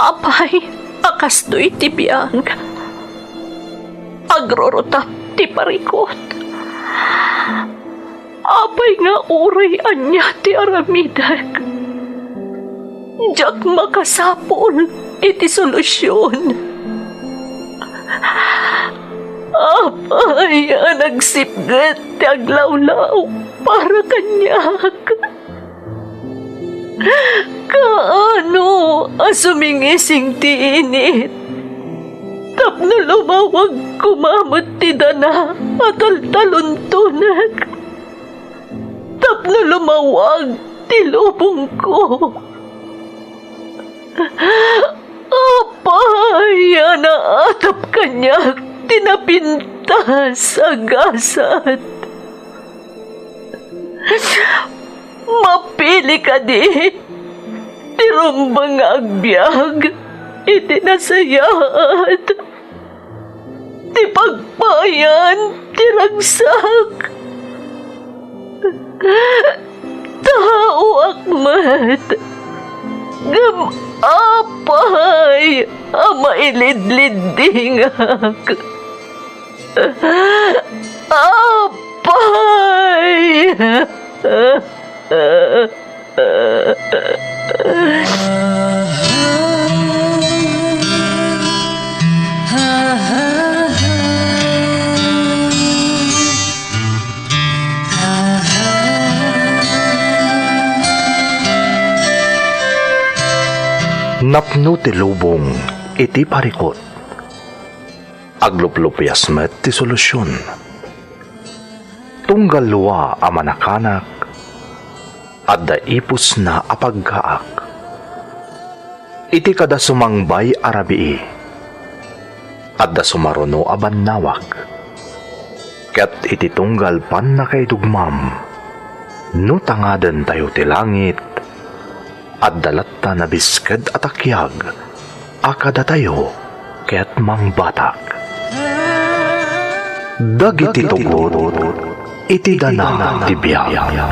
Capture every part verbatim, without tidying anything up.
Apay a kastoy ti biag, agrurutap ti parikut. Apay nga uray ania ti aramidek, diak makasapul iti solusion. Apay a nagsipget ti aglawlaw para kaniak. Kaano a sumingising ti init tapno lumawag koma met ti dana a taltaluntonek, tapno lumawag ti lubongko? Apay a naatap kaniak ti napintas a gasat? Mapili kadi ti rumbeng nga agbiag iti nasayaat, ti pagpayan ti ragsak? Taoak met, ngem apay a mailidliddingak? Apay! Napno ti lubong iti parikut. Agluplupias met ti solusion. Tunggal lua a manakanak, adda ipusna a paggaak. Iti kada sumangbay a rabii, adda sumaruno a bannawag. Ket iti tunggal pannakaidugmam, no tangadentayo ti langit, adda latta nabisked a takiag a kadatayo ket mangbatak. Dagiti tugot iti dana ti biag.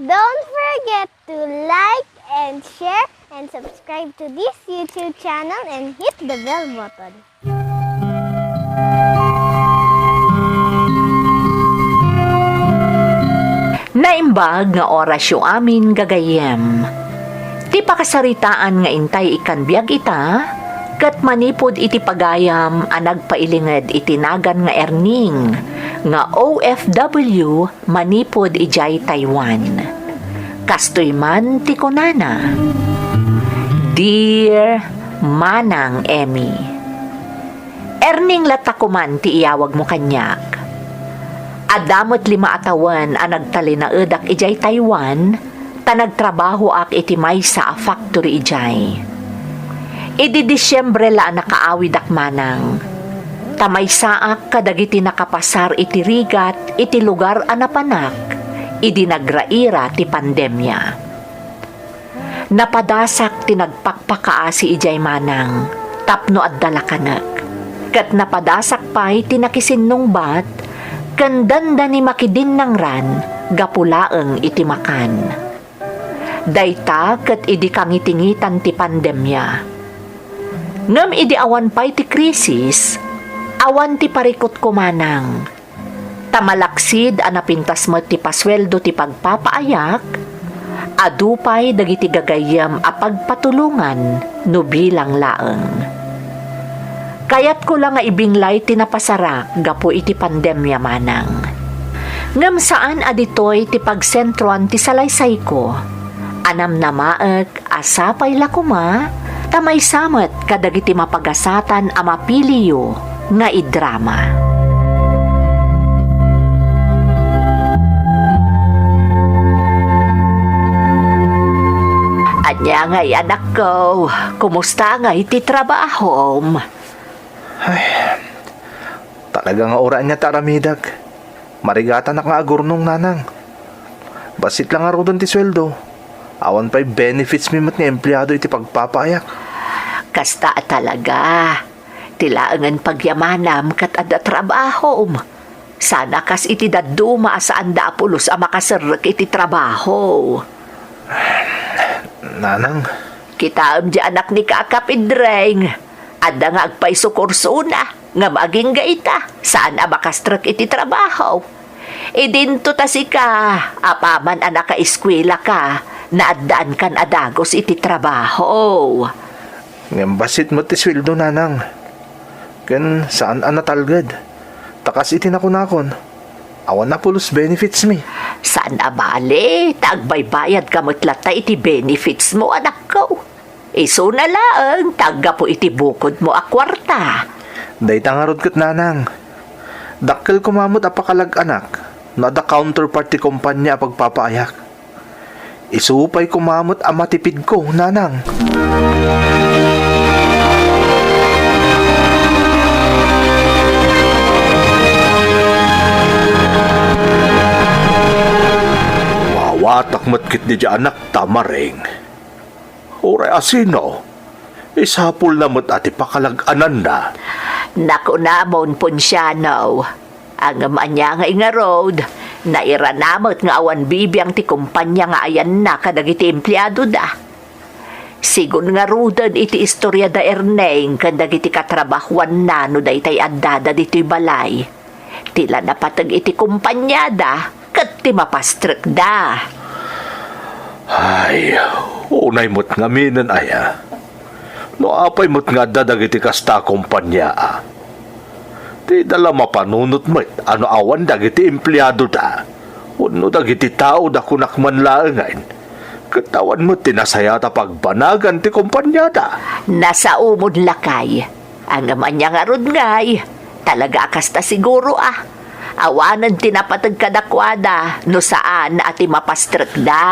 Don't forget to like and share and subscribe to this YouTube channel and hit the bell button. Naimbag nga orasyo amin, gagayyem. Ti pakasaritaan nga intay ikkan biag ita, ket manipud iti pagayam a nagpailinged iti nagan nga Erning nga O F W manipud idiay Taiwan. Kastoy man ti kunana, "Dear Manang Emmy, Erning latta koman ti iyawagmo kaniak. Adda met lima a tawen a nagtalinaedak idiay Taiwan, ta nagtrabahoak iti maysa a factory idiay. Idi Disiembre la a nakaawidak manang, ta maysaak kadagiti nakapasar iti rigat iti lugar a napanak idi nagraira ti pandemia. Napadasak ti nagpakpakaasi idiay manang tapno adda lakanek, ket napadasak pay ti nakisinnungbat ken dandani makidinnangran gapu laeng iti makan." Dayta ket idi kangitingitan ti pandemia. Ngem idi awan pay ti krisis, awan ti parikutko manang. Ta malaksid a napintas met ti pasueldo ti pagpapaayak, adu pay dagiti gagayyem a pagpatulongan no bilang laeng. Kayatko la nga ibinglay ti napasarak gapu iti pandemia manang. Ngem saan a ditoy ti pagsentroan ti salaysayko. A namnamaek a sapay la koma ta maysa met kadagiti mapagasatan a mapiliyo nga idrama. Ania ngay, anakko, kumusta ngay ti trabahom? Ay, talaga nga uray ania ti aramidek. Marigatanak nga agurnong, nanang. Bassit la ngaruden ti sueldo. Awan pay benefits mi met nga empleado iti pagpapaayak. Kasta a talaga. Ti laengen pagyamanam ket adda trabahom. Saan a kas iti dadduma a saanda a pulos a makaserrek iti trabaho. Nanang. Kitaem diay anak ni Kaka Pedreng. Adda nga agpayso kursona, ngem agingga ita, saan a makastrek iti trabaho. Idinto ta sika, apaman a nakaeskuelaka, naaddaankan a dagus iti trabaho. Ngem bassit met ti sueldo, nanang. Ken saan a natalged. Ta kas iti nakunakon, awan a pulos benefits mi. Saan a bale, ta agbaybayadka met latta iti benefits mo, anakko. Isuna laeng ta aggapu iti bukodmo a kuarta. Dayta ngarud ket, nanang. Dakkel koma met a pakalag-anak no adda counterpart ti kompania a pagpapaayak. Isu pay koma met a matipidko, nanang. Wawatak met ketdi diay anak, Tamareng. Uray asino, isapulna met a ti pakalag-ananna. Nakunamon, Ponciano. Ngem ania ngay ngarud, nairana met nga awan bibiang ti kompania nga ayanna kadagiti empleadoda. Sigun ngaruden iti istoriada, Erneng, ken dagiti katrabahuanna no daytay addada ditoy balay. Ti la napateg iti kompaniada ket ti mapastrekda. Ay, unay met ngaminen aya. No apay met nga adda dagiti kasta a kompania, a? Dida la mapanunot met a no awan dagiti empleadoda wenno dagiti taoda, kunak man laengen, ket awan met ti nasayaat a pagbanagan ti kompaniada. Nasaomon lakay. Ngem ania ngarud ngay? Talaga a kasta siguro a. Awanen ti napateg kadakuada no saan a ti mapastrekda.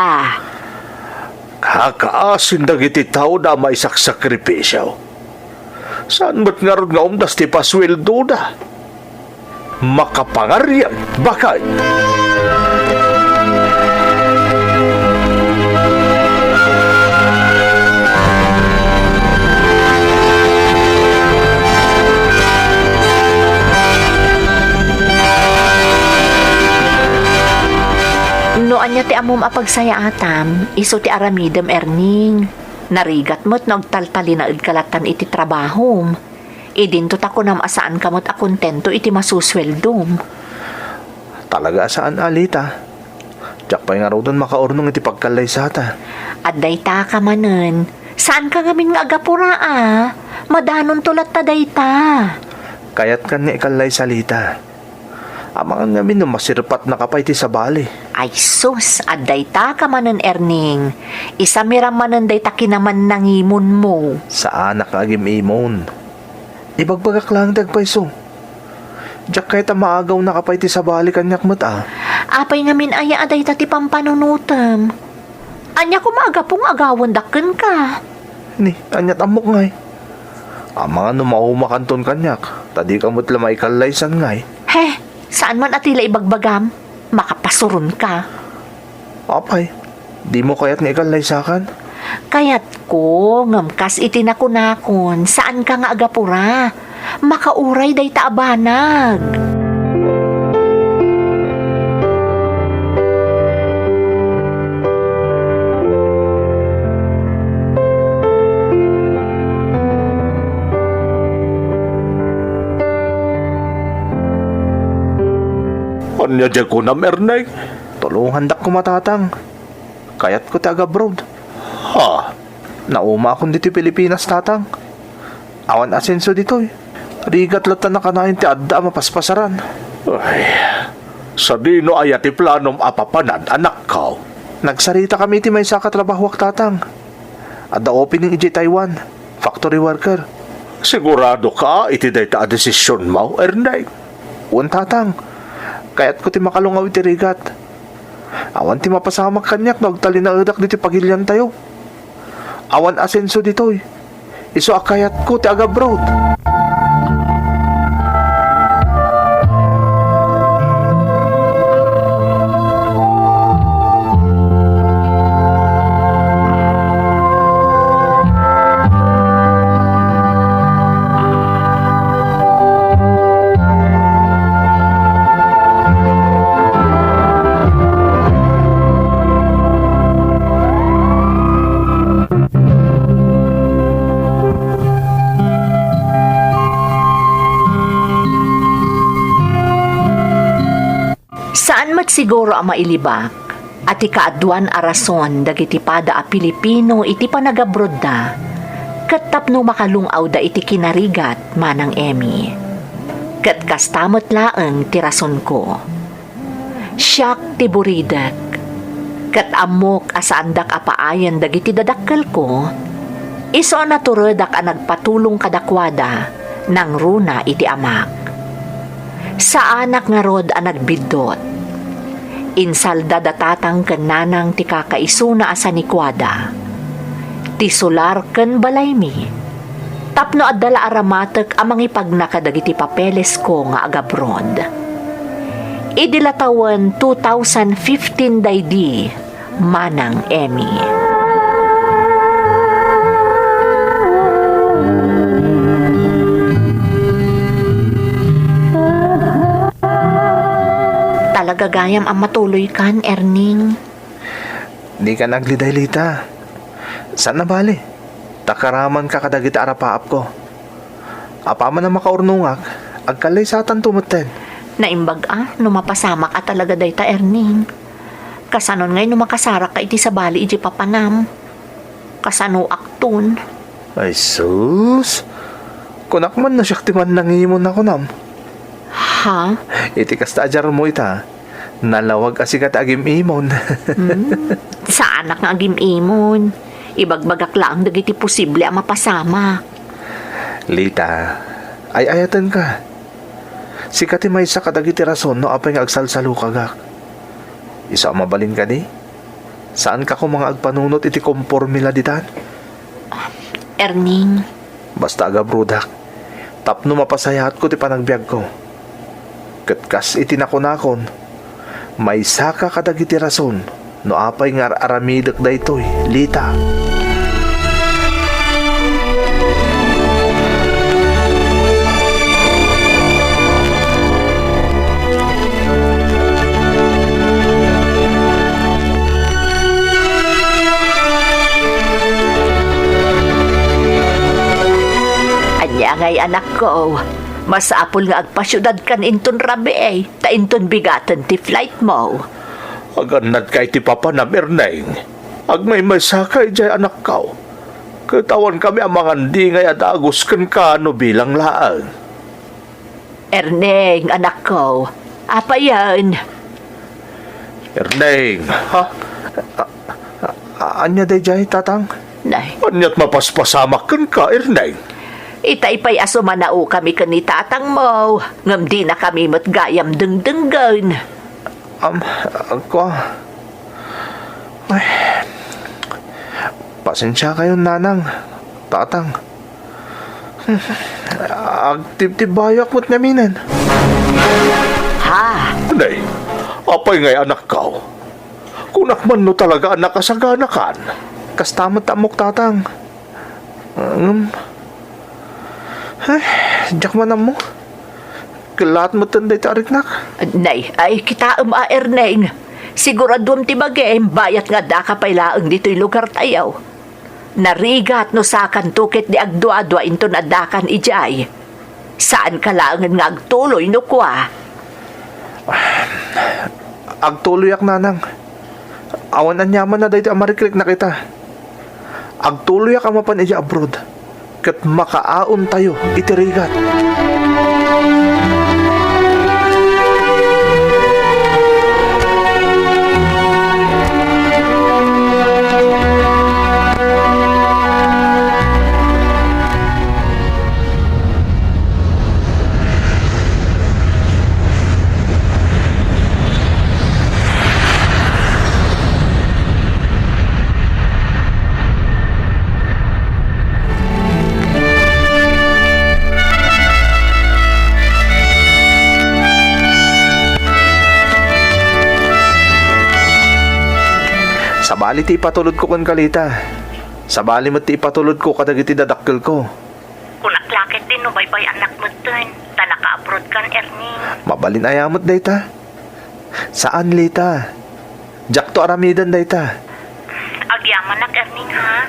Kakaasin dagiti taoda a maisaksakripisio. Saan met ngarud nga umdas ti pasueldoda? Makapangariag, baket! No ania ti ammom a pagsayaatam, isu ti aramidem, Erning. Narigat met no agtaltalinaedka lattan iti trabahom. Idinto ta kunam a saanka met a kontento iti masusueldom. Talaga a saan, Alita. Diak pay ngaruden makaurnong iti pagkallaysata. Adda itaka manen. Saanka ngamin nga agapura a. Madanonto latta dayta. Kayatkan nga ikallaysa, Alita. Amangan ngamin no masirpatnaka pay ti sabali. Ay sus, adda itaka manen, Erning. Isamiram manen dayta kinaman nangimonmo. Saanak nga agim-imon. Ibagbagak laeng ti agpayso. Diak kayat a maagawnaka pay ti sabali kaniak met a. Apay ngamin aya a dayta ti pampanunotem? Ania koma a gapu nga agawendak kenka? Ni, aniat ammok ngay? Amangan no maumakanton kaniak, ta dika met la maikallaysan ngay. He, saan man a ti la ibagbagam? Makapasuronka. Apay, dimo kayat nga ikallaysakan? Kayatko, ngem kas iti nakunakon, saanka nga agapura. Makauray dayta a banag. Ania diay kunam, Erneng? Tulongandak koma, Tatang. Kayatko ti agabroad. Ha? Naumaakon ditoy Pilipinas, Tatang. Awan asenso ditoy. Rigat latta a kanayon ti adda a mapaspasaran. Ay, sadino aya ti planom a papanan, anakko? Nagsaritakami iti maysa a katrabahoak, Tatang. Adda opening idiay Taiwan, factory worker. Siguradoka iti dayta a desisionmo, Erneng? Wen, Tatang. Kayatko ti makalungaw iti rigat. Awan ti mapasamak kaniak no agtalinaedak ditoy pagiliantayo. Awan asenso ditoy. Isu a kayatko ti agabroad. Saan met siguro a mailibak a ti kaaduan a rason dagiti pada a Pilipino iti panagabrodda ket tapno makalung-awda iti kinarigat, Manang Emmy. Ket kasta met laeng ti rasonko. Siak ti buridek, ket ammok a saandak a paayen dagiti dadakkelko, isu a naturedak a nagpatulong kadakuada nangruna iti amak. Saanak ngarud a nagbiddut. Insalda da tatang ken nanang ti kakaisuna a sanikuada, ti solar ken balaymi, tapno adda la aramatek a mangipagna kadagiti papelesko nga agabroad. Idi la tawen two thousand fifteen daydi, Manang Emmy. Talaga gayam a matuloykan, Erning. Dikan agliday, Lita. Saan a bale, ta karamanka kadagiti arapaapko. Apaman a makaurnongak, agkallaysatanto metten. Naimbag a no mapasamak a talaga dayta, Erning. Kasanon ngay no makasarakka iti sabali idiay papanam? Kasanoakton? Ay sus! Kunak man no siak ti mannangimon a kunam. Ha? Iti kasta a diarmo ita, nalawag a sika ti agim-imon. Hmm, saanak nga agim-imon. Ibagbagak laeng dagiti posible a mapasamak. Lita, ay-ayatenka. Sika ti maysa kadagiti rason no apay nga agsalsalukagak. Isu a mabalin kadi, saanka koma nga agpanunot iti komporme la ditan. Erning. Basta agabroadak, tapno mapasayaatko ti panagbiagko. Ket kas iti nakunakon, maysaka kadagiti rason no apay nga ar-aramidek daytoy, Lita. Ania ngay, anakko? Masapul nga agpasiudadkan inton rabii, ta inton bigaten ti flightmo. Agannadka iti papanam, Erneng. Agmaymaysaka idiay, anakko. Ket awankami a mangandingay a dagus kenka no bilang laeng. Erneng, anakko, apayen? Erneng. Ha? A-, a-, ania daydiay, tatang? Nay. Ania't mapaspasamak kenka, Erneng? Itay pay a sumanaokami ken ni tatangmo, ngem dinakami met gayam dengdenggen. Am, agko. Ay. Pasensiakayon, nanang, tatang. Agtibtibbayoak met ngaminen. Ha? Nay, apay ngay, anakko? Kunak man no talaga a nakasaganakan. Kasta met ammok, tatang. Ngem, ay, diak man ammo. Kellaat metten dayta a riknak. Nay, ay, kitaem a, Erneng. Siguraduem ti bagim, bayat nga addaka pay laeng ditoy lugartayo. Narigat no saakanto ketdi agduadua inton addakan idiay. Saanka laengen nga agtuloy no kua? Agtuloyak, nanang. Awan aniamanna daytoy a marikriknak ita. Agtuloyak a mapan idiay abroad, ket makaaontayo iti rigat. Bali ti ipatulodko kenka, Lita. Sabali met ti ipatulodko kadagiti dadakkelko. Kunak la ketdin no baybay-annak metten, ta naka-abroad kan, Erning. Mabalin aya met dayta? Saan, Lita. Diakto aramiden dayta. Agyamanak, Erning, ha?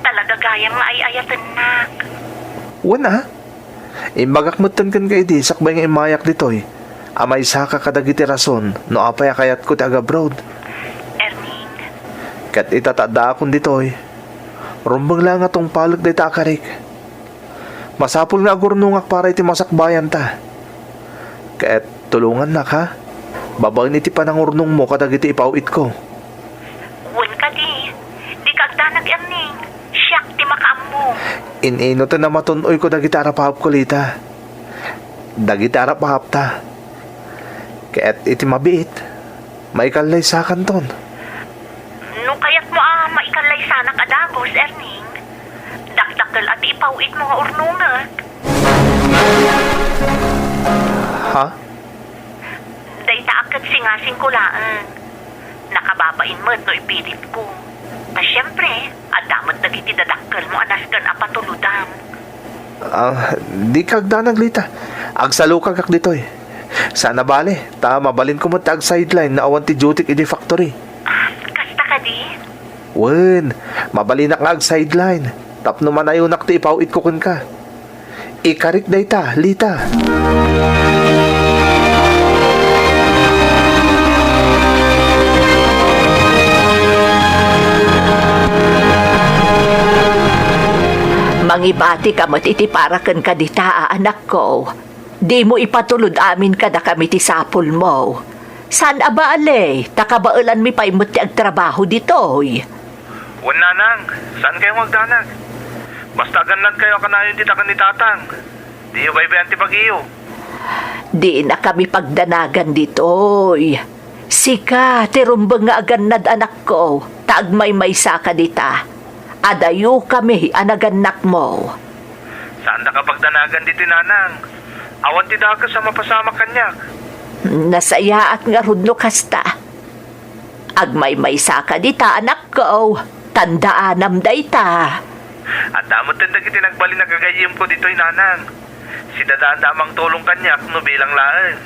Talaga gayam nga ay-ayatennak. Wen a? Imbagak metten kenka idi sakbay nga immayak ditoy a maysaka kadagiti rason no apay a kayatko ti agabroad. Erning. Ket ita ta addaakon ditoy, rumbeng la nga tungpalek dayta a karik. Masapul nga agurnongak para iti masakbayanta. Ket tulongannak, ha? Babaen iti panangurnongmo kadagiti ipaw-itko. Wen kadi, dika agdanag, Erning. Siak ti makaammo. In-inoten a matun-oyko dagiti arapahapko, Lita. Dagiti arapahapta. Ket iti mabiit, maikallaysakanton. No kayatmo a maikallaysanak a dagus, Erning, dakdakkel a ti ipaw-itmo nga urnongek. Ha? Dayta a ket singasingko laeng. Nakababain met no ipilitko. Ta siempre, adda met dagiti dadakkelmo a nasken a patulodam. Ah, dika agdanag, Lita. Agsalukagak ditoy. Saan a bale, ta mabalinko met ti ag-sideline no awan ti dutyk idiay factory. Ah, kasta kadi? Wen, mabalinak nga ag-sideline tapno manayonak ti ipaw-itko kenka. Ikarik dayta, Lita. Mangibatika met iti para kenka dita, anakko. Dimo ipatulod amin kadakami ti sapulmo. Saan a bale, ta kabaelanmi pay met ti agtrabaho ditoy. Wen, nanang, saankayo nga agdanag. Basta agannadkayo a kanayon dita ken ni tatang. Diyo baybayan ti bagiyo. Dinakami pagdanagan ditoy. Sika ti rumbeng nga agannad, anakko, ta agmaymaysaka dita. Adayokami a nagannakmo. Saandaka pagdanagan ditoy, nanang. Awan ti dakes a mapasamak kaniak. Nasayaat ngarud no kasta. Agmaymaysaka dita, anakko. Tandaanam dayta. Adda metten dagiti nagbalin a gagayyemko ditoy, nanang. Sidadaan a mangtulong kaniak no bilang laeng.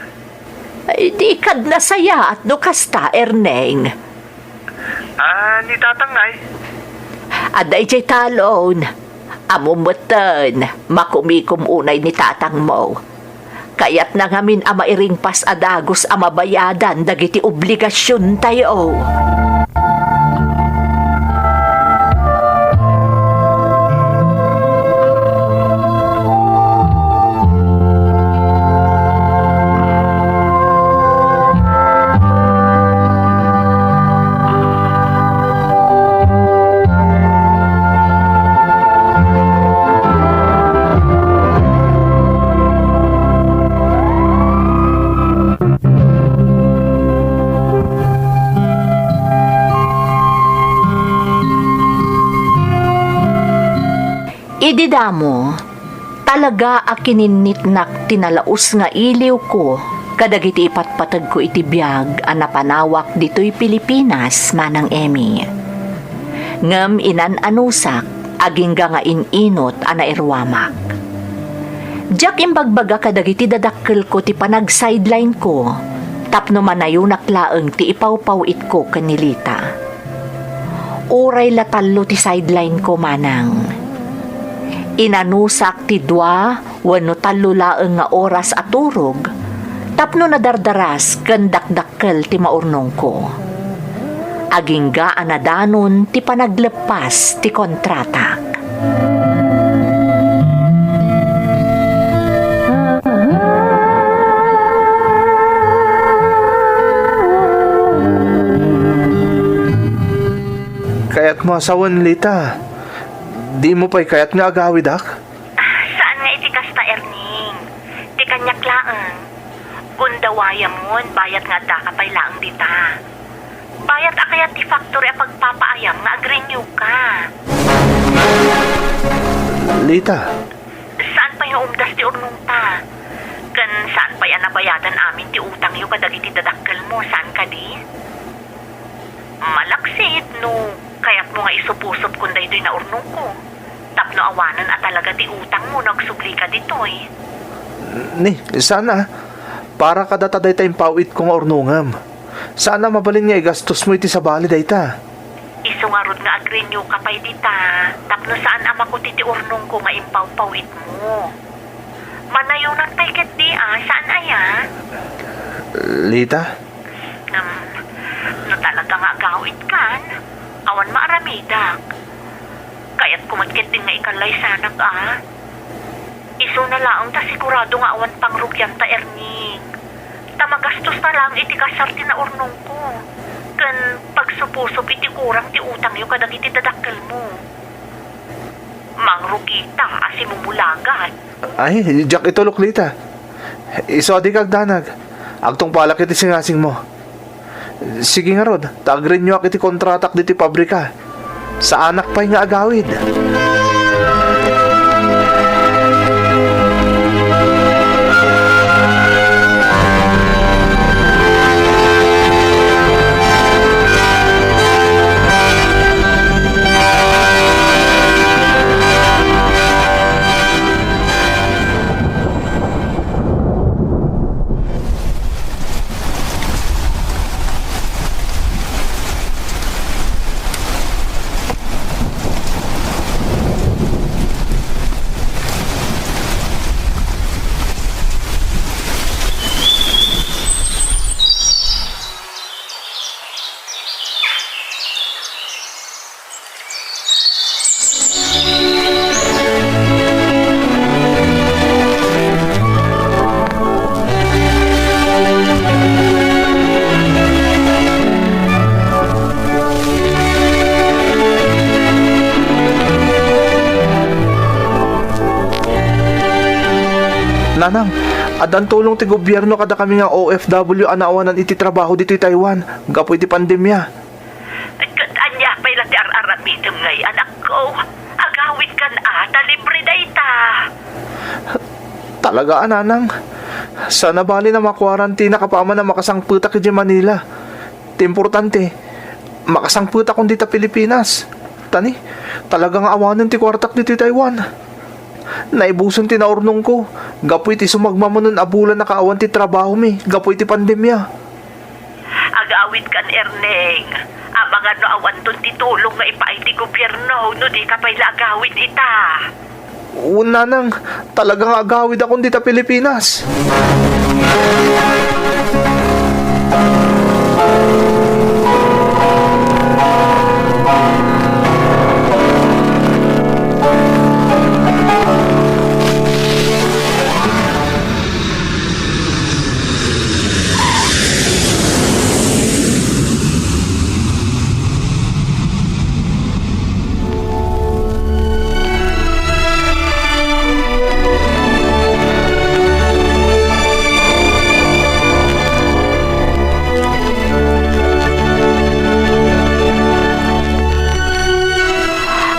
Ay, dikad nasayaat no kasta, Erneng. Ah, ni tatang ngay? Adda idiay talon. Ammom metten, makumikom unay ni tatangmo. Kayatna ngamin a mairingpas a dagus a mabayadan dagiti obligasiontayo. Idi damo, talaga a kininnitnak ti nalaus nga iliwko kadagiti ipatpategko iti biag a napanawak ditoy Pilipinas, Manang Emmy. Ngem inan-anusak, agingga nga in-inot a nairuamak. Diak imbagbaga kadagiti dadakkelko ti panag-sideline-ko tapno manayonak laeng ti ipawpaw-itko ken ni Lita. Uray la tallo ti sideline-ko, manang. Inanusak ti dua wenno tallo laeng nga oras a turog tapno nadardaras ken dakdakkel ti maurnongko. Agingga a nadanon ti panagleppas ti kontratak. Kayatmo a sawen, Lita? Dimo pay kayat nga agawidak? Ah, saan nga iti kasta, Erning. Ti kaniak laeng. Gundawayamon, bayat nga addaka pay laeng dita. Bayat a kayat ti factory a pagpapaayam nga agrenew ka. Lita. Saan pay nga umdas ti urnongta? Ken saan pay a nabayadan amin ti utangyo kadagiti dadakkelmo, saan kadi? Malaksid no kayatmo nga isuposopkon daytoy naurnongko. Tapno awanen a talaga ti utangmo no agsublika ditoy. Ni, sana. Para kadata dayta impaw-itko nga urnongem. Saan a mabalin nga igastosmo iti sabali dayta. Isu ngarud nga agrenew ka pay dita, tapno saan a makuti ti urnongko nga impawpaw-itmo. Manayonan pay ketdi a, saan aya? Lita? Ngem, no talaga nga agawidkan, awan maaramidak. Kayatko met ketdin nga ikallaysanak a. Isuna laeng ta sigurado nga awan pangrugianta, Erning. Ta magastos na laeng iti kasar ti naurnongko, ken pagsuposop iti kurang ti utangyo kadagiti dadakkelmo. Mangrugita a simumulagat. Ay, diak itulok, Lita. Isu a dika agdanag. Agtungpalak iti singasingmo. Sige ngarud, ta agrenewak iti kontratak ditoy pabrika. Saanak pay nga agawid. Nanang, addan tulong ti gobierno kadakami nga O F W a naawanan iti trabaho ditoy Taiwan gapu iti pandemia. Ket ania pay la ti ar-aramidem ngay, anakko? Agawidkan a, ta libre dayta. Talaga a, nanang. Saan a balin a makuarantinak apaman a makasangpetak idiay Manila. Ti importante, makasangpetakon dita Pilipinas. Ta ni, talaga nga awanen ti kuartak ditoy Taiwan. Naibusen ti naurnongko, gapu iti sumagmamano a bulan a kaawan ti trabahomi gapu iti pandemia. Agawidkan, Erneng. Amangan no awanton ti tulong nga ipaay ti gobierno no dika pay la agawid ita. Wen, nanang, talaga nga agawidakon dita Pilipinas.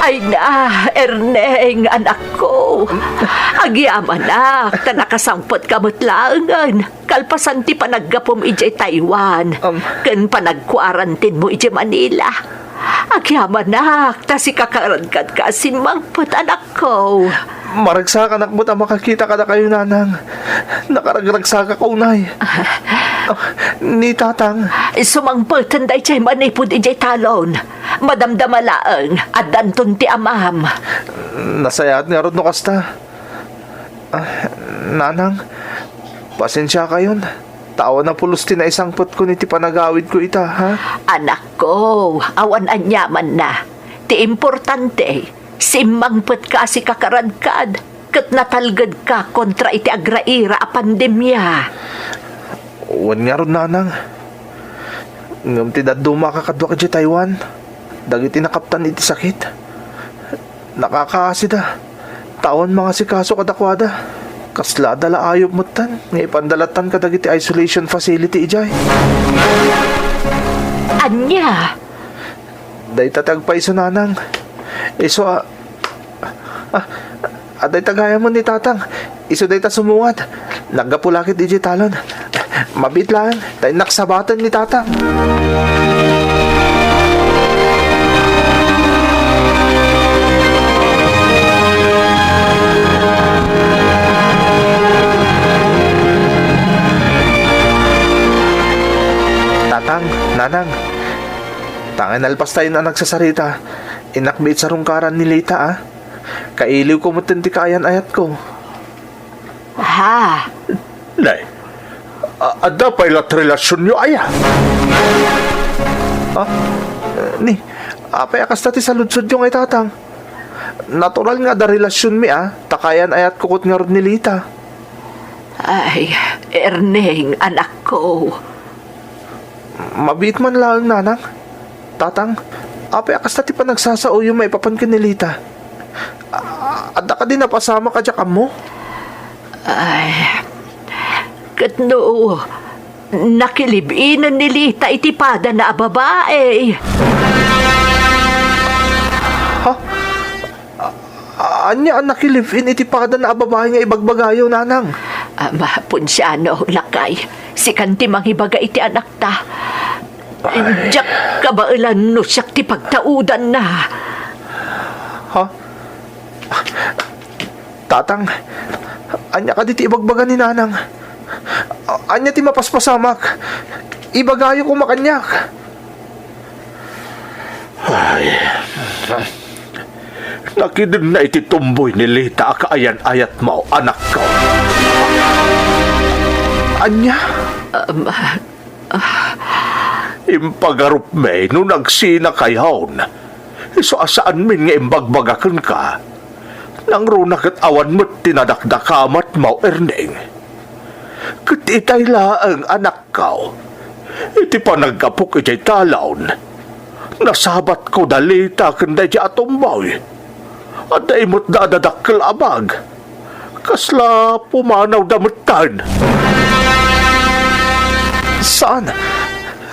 Ay na, Erneng, anakko. Agyamanak, ta nakasangpetka met laengen. Kalpasan ti panaggapum idiay Taiwan, Am. ken panagkuarantinmo idiay Manila. Agyamanak, ta sika karadkadka a simmangpet, anakko. Maragsakanak met a makakita kadakayo, nanang. Nakaragragsakak unay. Ah. Ah, ni tatang. Sumangpeten daydiay manipud idiay talon. Madamdama laeng, addanton ti amam. Nasayaat ngarud no kasta. Ah, nanang, pasensiakayon. Ta awan a pulos ti naisangpetkon iti panagawidko ita, ha? Anakko, awan aniamanna. Ti importante, simmangpetka a sika karadkad, ket natalgedka kontra iti agraira a pandemia. Wen ngarud, nanang. Ngem ti dadduma a kakaduak idiay Taiwan, dagiti nakaptan iti sakit, nakakaasida, ta awan mangasikaso kadakuada. Kasla adda la ayup metten nga ipanda lattan kadagiti isolation facility idiay. Ania? Dayta ti agpayso, nanang. Isu a, ah, ah, dayta gayam ni tatang. Isu dayta sumungad. Naggapu la ket idiay talon. Mabiit laeng, ta innak sabaten ni tatang. Nalpastayon a nagsasarita, innakbi iti sarungkaran ni Lita, a. Kailiwko metten ti kaayan-ayatko. Ha? Nay, a-, adda pay la't relasionyo aya? Ha? Ni, apay a kasta ti saludsodyo ngay, Tatang? Natural nga adda relasionmi, a, ta kaayan-ayatko ket ngarud ni Lita. Ay, Erneng, anakko. Mabiit man laeng, Nanang. Tatang, apay a kasta ti panagsasaoyo maipapan ken ni Lita? A-, adda kadi napasamak a diak ammo? Ay, ket no, nakilib-inen ni Lita iti padana a babai. Ha? A-, ania a nakilib-in iti padana a babai nga ibagbagayo, Nanang? Ama, Ponciano, lakay, sikan ti mangibaga iti anakta. Ay. Diak kabaelan no siak ti pagtaudanna. Ha? Tatang, ania kadi ti ibagbaga ni Nanang? A-, ania ti mapaspasamak? Ibagayo koma kaniak. Ay, nakidengna iti tumboy ni Lita a kaayan-ayatmo, anakko. Ania? Um, ah. Impagarupmi no nagsinakayon. Isu a saanmin nga imbagbaga kenka. Nangruna ket awan met ti nadakdakamatmo, Erneng. Ket itay laeng, anak, Kao, iti panaggapuek idiay talon, nasabatko da Lita ken daydiay a tumboy. Adda imetda a dadakkel a bag. Kasla pumanawda metten. Saan?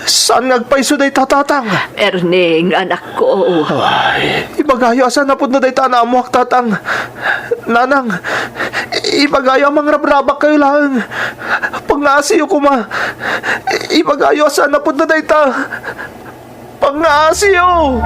Saan nga agpayso dayta, Tatang? Erneng, anakko. Ay. Ibagayo a saan a pudno dayta a naammoak, Tatang. Nanang, ibagayo a mangrabrabakkayo laeng. Pangngaasiyo koma. Ibagayo a saan a pudno dayta. Pangngaasiyo!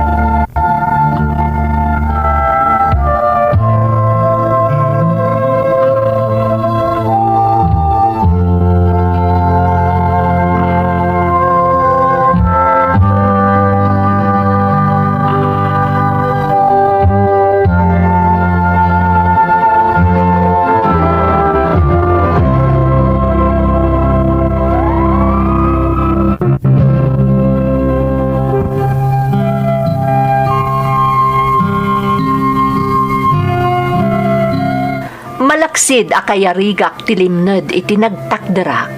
Malaksid a kayarigak ti limned iti nagtakderak.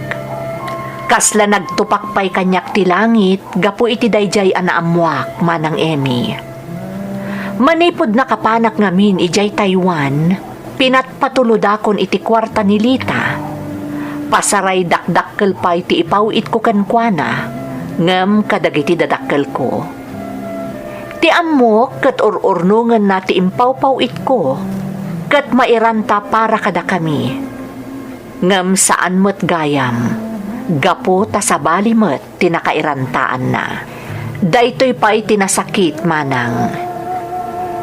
Kasla nagtupak pay kaniak ti langit gapu iti daydiay a naammoak, Manang Emmy. Manipud nakapanak ngamin idiay Taiwan, pinatpatulodakon iti kuarta ni Lita. Pasaray dakdakkel pay ti ipaw-itko kenkuana, ngem kadagiti dadakkelko. Ti ammok ket ur-urnongenna ti impawpaw-itko, ket mairanta para kadakami. Ngem saan met gayam, gapu ta sabali met ti nakairantaanna. Daytoy pay ti nasakit, Manang.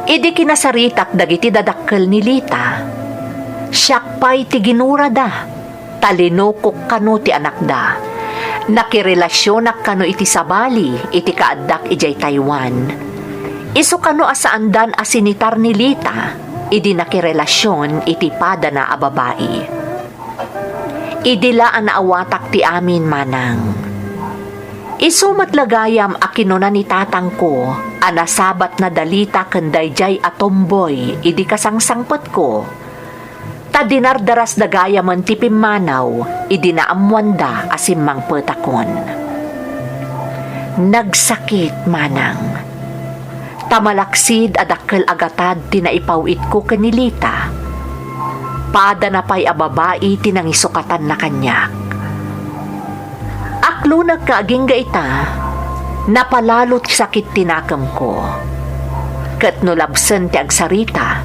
Idi kinasaritak dagiti dadakkel ni Lita, siak pay ti ginurada. Ta linukok kano ti anakda. Nakirelasionak kano iti sabali iti kaaddak idiay Taiwan. Isu kano a saandan a sinitar ni Lita idi nakirelasion iti padana a babai. Idi la a naawatak ti amin, Manang. Isu met la gayam a kinuna ni tatangko a nasabatna da Lita ken daydiay a tomboy idi kasangsangpetko. Ta dinardarasda gayamen ti pimmanaw idi naammoanda a simmangpetakon. Nagsakit, Manang. Ta malaksid a dakkel a gatad ti naipaw-itko ken ni Lita. Padana pay a babai ti nangisukatanna kaniak. Akloneg nga agingga ita, napalalo ti sakit ti nakemko. Ket no labsen ti agsarita,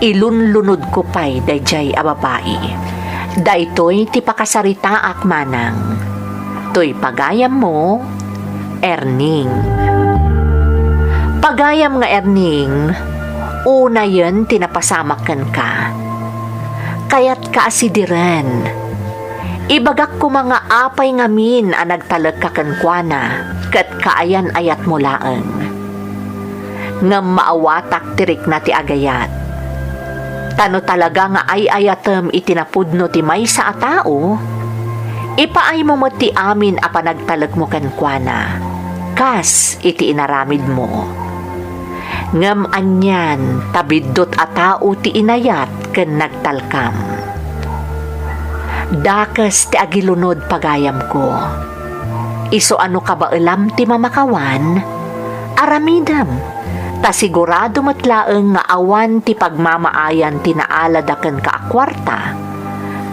ilunlunodko pay daydiay a babai. Daytoy ti pakasaritaak, Manang. Toy pagayammo, Erning. Pagayam nga Erning, unayen ti napasamak kenka. Kayatka a sidiren. Ibagak koma nga apay ngamin a nagtalekka kenkuana, ket kaayan-ayatmo laeng. Ngem maawatak ti rikna ti agayat. Ta no talaga nga ay-ayatem iti napudno ti maysa a tao, ipaaymo met ti amin a panagtalekmo kenkuana, kas iti inaramidmo. Ngem anian ta biddut a tao ti inayat ken nagtalkam. Dakes ti agilunod, pagayamko. Isu a no kabaelam ti mamakawan, aramidem, ta sigurado met laeng nga awan ti pagmamaayan ti naalada kenka a kuarta,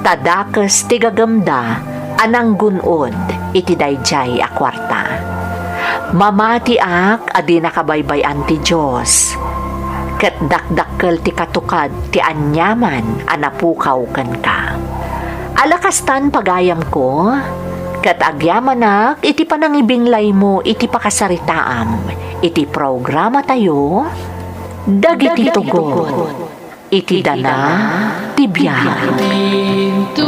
ta dakes ti gagemda a nanggun-od iti daydiay a kuarta. Mamatiak a dinaka baybay-an ti Dios, ket dakdakkel ti katukad ti aniaman a napukaw kenka. Ala kastan, pagayamko, ket agyamanak iti panangibinglaymo iti pakasaritaam iti programatayo, Dagiti Tugot iti Dana ti Biag. Inton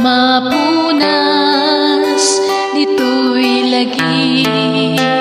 mapunas ditoy lagi.